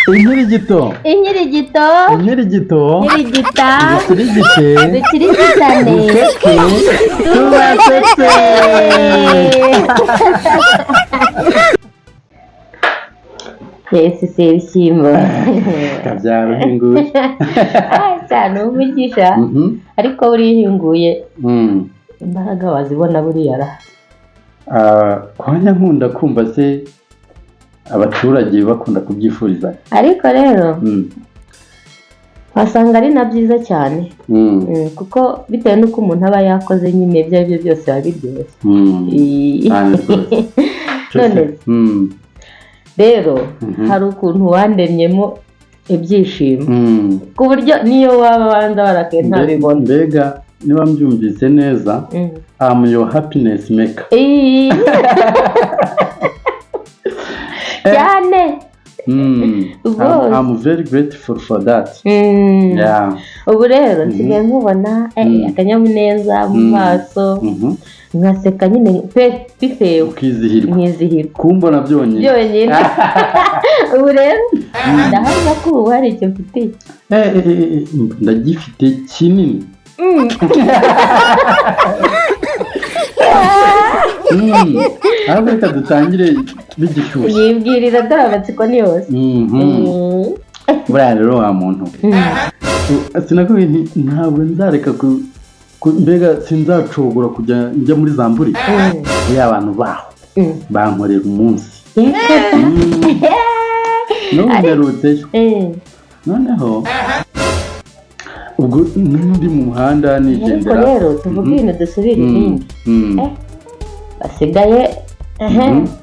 Inkirigito. Inkirigito. Inkirigito. Inkirigita. Dukirigite. Dukirigitane. Duseke. Tubasetse. Yesu si ibishyimbo. Kabyara uhinguye. Ah, cyane umugisha. Ariko buriya uhinguye imbaraga wazibona buriya ra. Ah, kwanya nkunda kumva se abaturage bakunda kubyifuriza. Ariko rero wasanga ari na byiza cyane. Kuko bitewe n'uko umuntu aba yakoze nyine, ibyo ari byo byose biba biryoshye. Cyane rwose. None rero hari ukuntu wandemyemo ibyishimo ku buryo niyo waba wanza warakaye ntabibona. Mbega niba mbyumvise neza, I'm your happiness maker. Cyane. Rwose. I'm very grateful for that. Yeah. Ubu rero nsigaye nkubona akanyamuneza mu maso, nkaseka nyine pe bitewe Ukizihirwa. Nkizihirwa. Kumbona byonyine. Byonyine. Ubu rero ndahamya ko ubu hari icyo mfitiye. Ndagifite kinini. Ahubwo reka dutangire bigishyushye. Yibwirira, dore amatsiko ni yose. Buriya rero wa muntu, sinakubwiye nti ntabwo nzareka mbega sinzacogora kujya njya muri Zamburi. Buriya abantu baho bankorera umunsi. N'ubu mperutseyo. Noneho ubwo ndi mu muhanda Ariko nigendera. rero tuvuge ibintu dusubire ibindi. Basigaye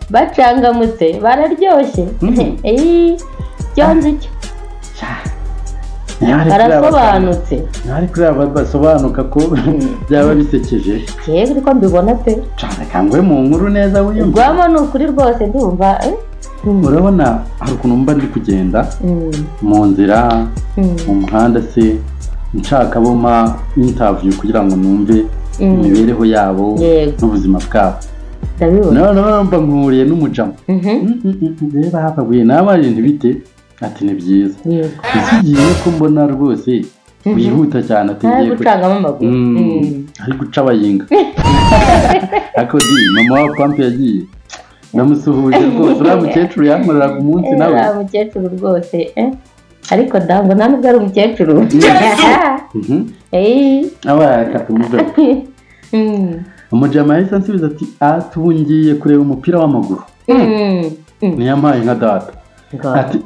bacangamutse, bararyoshye. Byo nzi cyo. Niba ari kuri aba- Barasobanutse. Niba ari kuri aba basobanuka ko byaba bisekeje. Yewe, ariko mbibona pe. Cyane kangwe mu nkuru neza wiyumva. Rwamo ni ukuri rwose, ndumva. Urabona hari ukuntu mba ndi kugenda mu nzira, mu muhanda se, nshaka bo mpa interview kugira ngo numve imibereho yabo n'ubuzima bwabo. Ndabibona. Noneho mba mpuriye n'umujama. Reba hapaguye nawe ibintu bite? Ati ni byiza. Ese ugiye ko mbona rwose wihuta cyane? Ati Ntari ngiye gucangamo amaguru. Ari guca abayinga. Ariko di mama wa pampe yagiye, ndamusuhuje rwose, uriya mukecuru yankoreraga umunsi nawe. Uriya mukecuru rwose. Ariko dango nta nubwo ari umukecuru. Aba reka tumuveho. Umujama yahise ansubiza ati ati ubu ngiye kureba umupira w'amaguru. Niyampaye nka data. Ati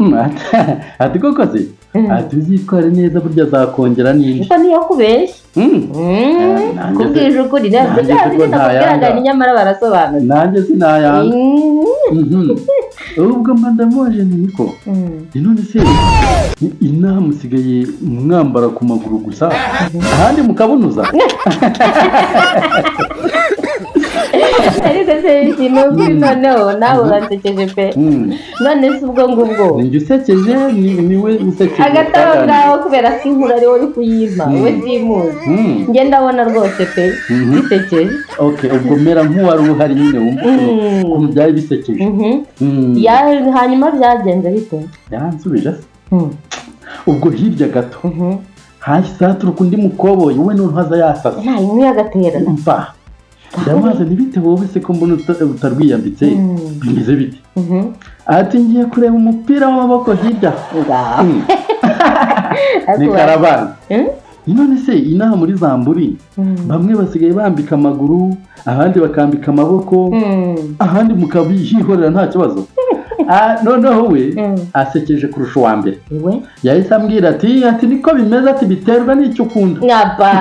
ati koko se? Ati uzitware neza, burya azakongera n'indi. Kuko niyo kubeshya. Nanjye Kubwije ukuri ntabwo nanjye bya se ko bindi nakubwiraga ntayanga. ni nyamara barasobanutse. Nanjye sinayanga. Ubwo mba ndamubaje nti niko ni none se inaha musigaye mwambara ku maguru gusa, ahandi mukabunuza? Ariko se ikintu kuri noneho nawe uransekeje pe. None se ubwo ngubwo Ni njye usekeje, ni we usekeje. Hagati aho ngaho, kubera ko inkuru ari wowe uri kuyimpa, we simuzi, njye ndabona rwose pe bisekeje. Okay, ubwo mera nk'uwari uhari nyine, wumva ukuntu byari bisekeje. Hanyuma byagenze bite? Yansubije se. Ubwo hirya gato hahise haturuka undi mukoboyi, we noneho aza yasasa. Nta inkwi y'agatera. Mva ndamubaza ntibite wowe se ko mbona utarwiyambitse, bimeze bite? Ati ngiye kureba umupira w'amaboko hirya. Ngaho. Ni karabani. None se inaha muri Zamburi bamwe basigaye bambika amaguru, abandi bakambika amaboko, ahandi mukabihorera nta kibazo? Ah, noneho we asekeje kurusha uwa mbere. Iwe. Yahise ambwira ati niko bimeze, ati biterwa n'icyo ukunda. Nkaba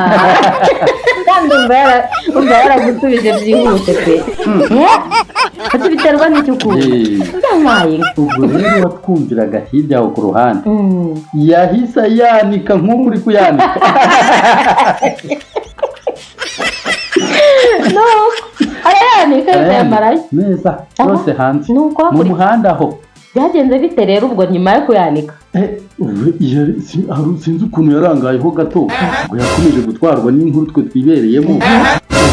kandi umva yaragusubije byihuse pe. Ati biterwa n'icyo ukunda. Yampaye. Ubwo rero watwumviraga hirya aho ku ruhande yahise ayanika nk'uko uri kuyanika. Nuko arayanika yose yamarayo. Neza yose hanze Nuko mu hakurya muhanda aho. Byagenze bite rero ubwo nyuma yo kuyanika? Ubu sinzi ukuntu yarangayeho gato ngo yakomeje gutwarwa n'inkuru twe twibereyemo,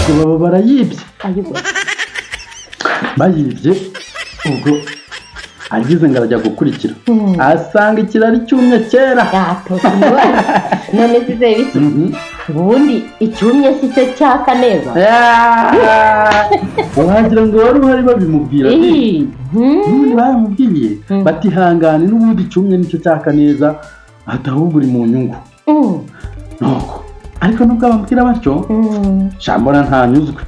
ubwo baba barayibye. Ayibona. Bayibye ubwo Agize ngo arajya gukurikira, asanga ikirari cyumye kera. None se biki? Ubundi icyumye si cyo cyaka neza. Wagira ngo wari uhari babimubwira. N'ubundi baramubwiye bati hangane, n'ubundi icyumye nicyo cyaka neza, ati ahubwo uri mu nyungu. Nuko ariko nubwo ababwira batyo, shambona ntanyuzwe,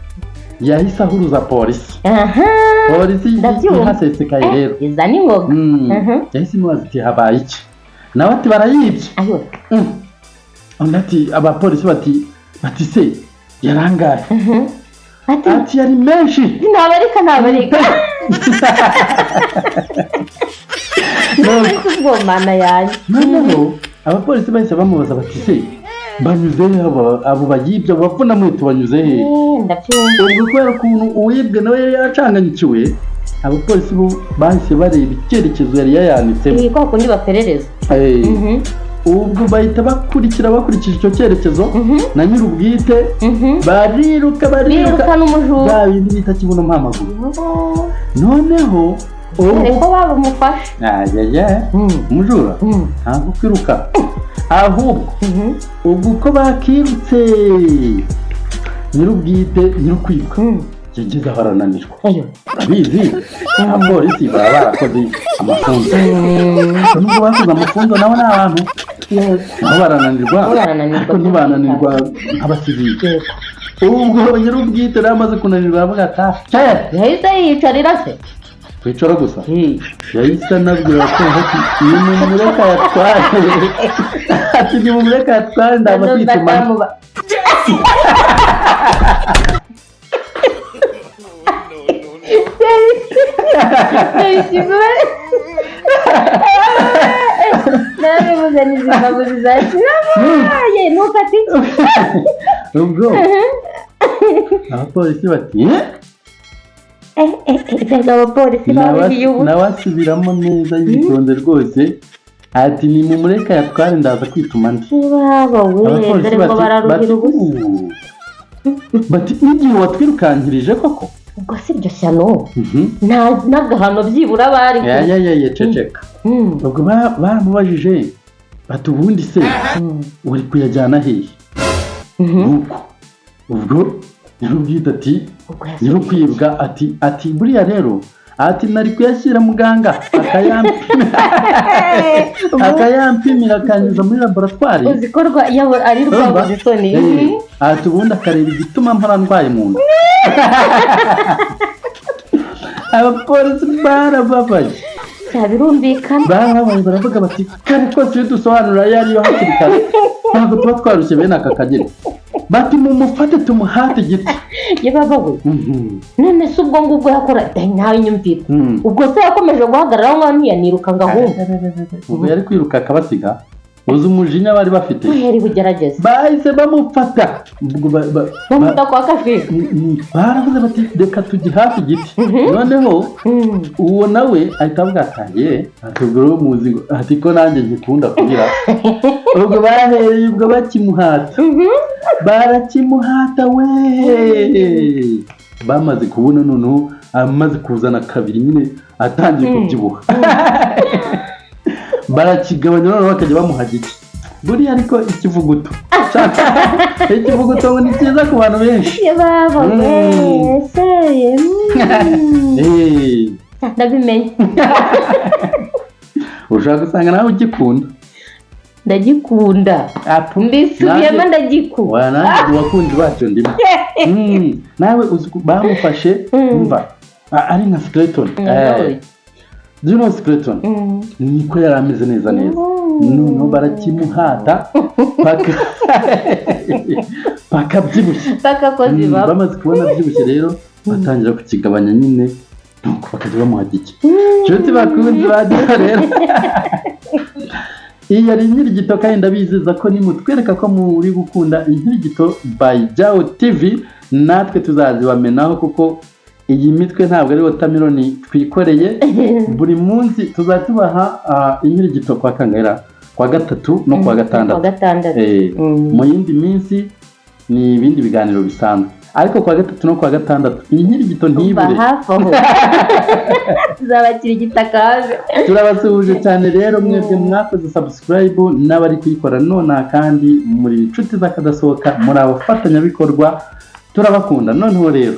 yahise ahuruza polisi. Polisi ihasesekaye rero iza n'ingoga. Yahise imubaza iti habaye iki? Nawe ati barayibye. Undi ati abapolisi bati se yarangaye? Ati yari menshi. Ntabarika ntabarika. Ubwo mana yanjye. Noneho abapolisi bahise bamubaza bati se banyuze he abo bayibye, abo bapfuna banyuze he? Ubwo kubera ukuntu uwibwe nawe yari yacanganyikiwe, abapolisi bo bahise bareba icyerekezo yari yayanitsemo. Ni kwa kundi baperereza. Ubwo bahita bakurikira bakurikije icyo cyerekezo na nyir'ubwite, bariruka bariruka n'umujura bya bindi bita kibuno mpamaguru. Noneho ubwo babamufashe umujura ntabwo kwiruka, ahubwo ubwo uko bakirutse nyir'ubwite nyir'ukwibwa yageze aho arananirwa. Urabizi abapolisi baba barakoze amafunzo, nubwo bakoze amafunzo nabo ni abantu, nabo barananirwa, ariko ntibananirwa nk'abasivili. Ubwo nyir'ubwite rero amaze kunanirwa aravuga ati yahise yiyicarira se kwicara gusa, yahise anabwira abapolisi ati nimumureka yatware, ati nimumureka yatware ndaza kwituma. Ubwo abapolisi bati nawe asubiramo neza yitonze rwose ati nimumureka yatware ndaza kwituma ndi. Abapolisi bati n'igihe watwirukankirije koko. Ubwo si iryo shyano n'agahano byibura bari ceceka. Ubwo baramubajije bati ubundi se uri kuyajyana hehe? Nuko ubwo nyir'ubwite ati nyir'ukwibwa ati buriya rero ati nari kuyashyira muganga akayampimira akanyuza muri laboratwari. Uzikorwa ari rwabuze isoni. Ati ubundi akareba igituma mpora ndwaye mu nda. Abapolisi barababaye. Birumvikana. Barababaye baravuga bati kare kose iyo dusobanura ayo ariyo hakiri kare ntabwo tuba twarushye bene aka kageni. Bati mumufate tumuhate igiti. Yebabawe. None se ubwo ngubwo yakora ntawe nyumvira. Ubwo se yakomeje guhagarara aho ngaho ntiyaniruka ngo ahunge. Ubwo yari kwiruka akabasiga. Uzi umujinya bari bafite. Yari bugerageze. Bahise bamufata. Bamuta kwa Kashwika. Baravuze bati reka tugihate igiti. Noneho uwo nawe ahita avuga ati ye atubwira uwo muzi ati ko nanjye ngikunda kugira. Ubwo barahereye ubwo bakimuhata. Barakimuhata we. Bamaze kubona noneho amaze kuzana kabiri nyine atangiye kubyibuha. Barakigabanya noneho bakajya bamuha gike. Buriya ariko ikivuguto ikivuguto ni cyiza ku bantu benshi. Ndabimenye. Ushaka gusanga nawe ugikunda. Ndagikunda. Mbisubiyemo ndagikunda. Nanjye abakunzi bacyo ndimo. Nawe bamufashe umva ari nka skeleton. Do you know skeleton? Niko yari ameze neza neza. Noneho barakimuhata paka byibushye. Bamaze kubona byibushye rero batangira kukigabanya nyine nuko bakajya bamuha gike. Nshuti bakunzi bagira rero. Iyi yari Inkirigito kandi ndabizeza ko nimutwereka ko muri gukunda Inkirigito by Jao TV natwe tuzazibamenaho kuko iyi mitwe ntabwo ari watermelon twikoreye. Buri munsi tuzatubaha inkirigito kwa kangahera kwa gatatu no kwa gatandatu. Mu yindi minsi ni ibindi biganiro bisanzwe. Ariko kuwa gatatu no kuwa gatandatu inkirigito Umva, ntibure. Hafi aho tuzabakira igitakaje. Turabasuhuje cyane rero mwebwe mwakoze subscribe n'abari kuyikora nonaha, kandi muri inshuti z'akadasohoka, muri abafatanyabikorwa, turabakunda. Noneho rero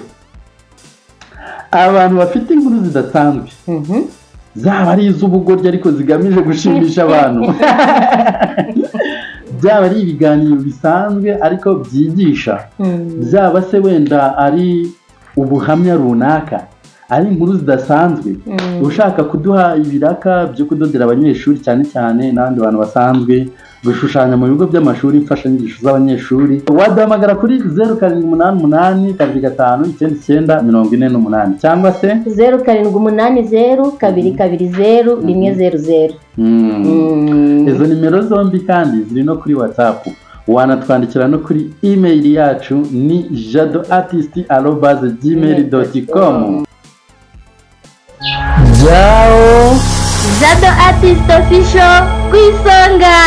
abantu bafite inkuru zidasanzwe, zaba ari iz'ubugoryi ariko zigamije gushimisha abantu, byaba ari ibiganiro bisanzwe ariko byigisha, byaba se wenda ari ubuhamya runaka, ari inkuru zidasanzwe, ushaka kuduha ibiraka byo kudodera abanyeshuri cyane cyane n'abandi bantu basanzwe, gushushanya mu bigo by'amashuri imfashanyigisho z'abanyeshuri, waduhamagara kuri 0788259948 cyangwa se 0780220100. Izo nimero zombi kandi ziri no kuri WhatsApp. Wanatwandikira no kuri email yacu, ni jadoartist@gmail.com. Jao. Jado Artist Official ku isonga.